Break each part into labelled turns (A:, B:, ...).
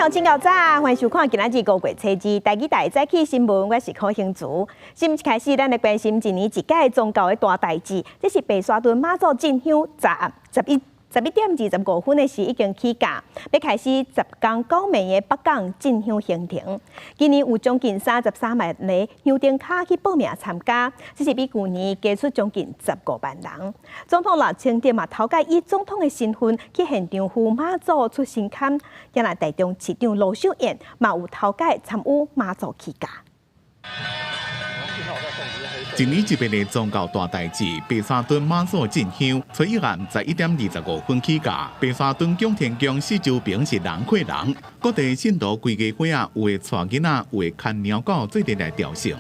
A: 鄉親𠢕早，歡迎收看今仔日五月初二台語台早起新聞，我是柯興竹。新聞一開始，咱來關心一年一屆宗教的大代誌，這是白沙屯媽祖進香11點25分的時已經起駕，欲開始10工九暝的北港進香行程。今年有將近33萬个香燈跤去報名參加，這是比舊年加出將近15萬人。總統賴清德嘛，頭擺以總統的身份去現場扶媽祖出神龕，今日台中市長盧秀燕嘛有頭擺參與媽祖起駕。
B: 一年一遍的宗教大代誌，白沙屯媽祖進香，初一暗11點25分起駕。白沙屯蔣天宮四周邊是人過人，各地信徒規家伙仔，有的帶囡仔，有的牽貓狗做伙來朝聖。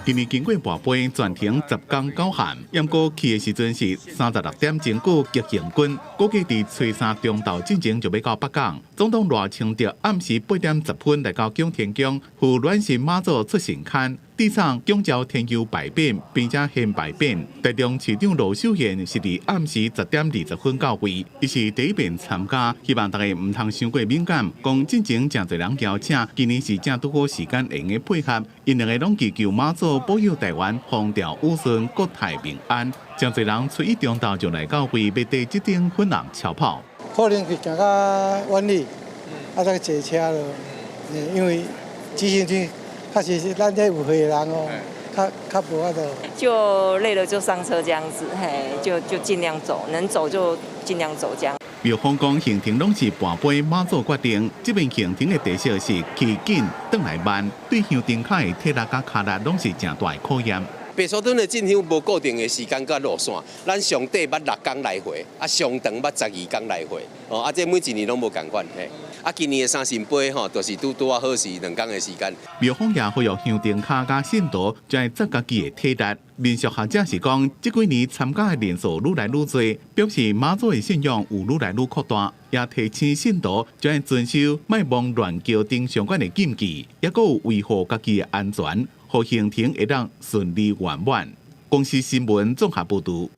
B: 今年經過跋杯，全程10工九限，毋過去的時陣是36點鐘過急行軍，估計佇初三中晝進前就欲到北港。總統賴清德暗時8點10分來到蔣天宮，扶軟神媽祖出神龕，致送蔣朝天佑牌匾，並且獻牌匾。台中市長盧秀燕是佇暗時10點20分到位，伊是第一遍參加，希望大家毋通傷過敏感，講進前誠濟人邀請，今年是正拄好時間會用配合，𪜶兩个攏祈求媽祖保佑台灣風調雨順、國泰民安。誠濟人初一中晝就來到位，欲綴這頂粉紅超跑。
C: 可能會行較遠哩，啊再坐車咯，因為急行軍確實是咱這有歲的人哦，較較無法度。
D: 就累了就上車這樣子，嘿，就盡量走，能走就盡量走這樣。
B: 廟方講行程攏是跋杯媽祖決定，這遍行程的特色是去緊，轉來慢，對香燈跤的體力佮跤力攏是誠大的考驗。
E: 白沙屯的進香無固定的時間佮路線，咱上短捌6工來回，啊上長捌12工來回，哦啊這每一年攏無仝款嘿。啊今年的三聖杯吼，就是拄拄仔好是2工的時間。
B: 廟方也呼籲香燈跤佮信徒，愛節家己的體力。民俗學者是講，這幾年參加的人數愈來愈濟，表示媽祖的信仰有愈來愈擴大，也提醒信徒愛遵守莫摸亂轎等相關的禁忌，抑閣有維護家己的安全，予行程會當順利圓滿。公視新聞綜合報導。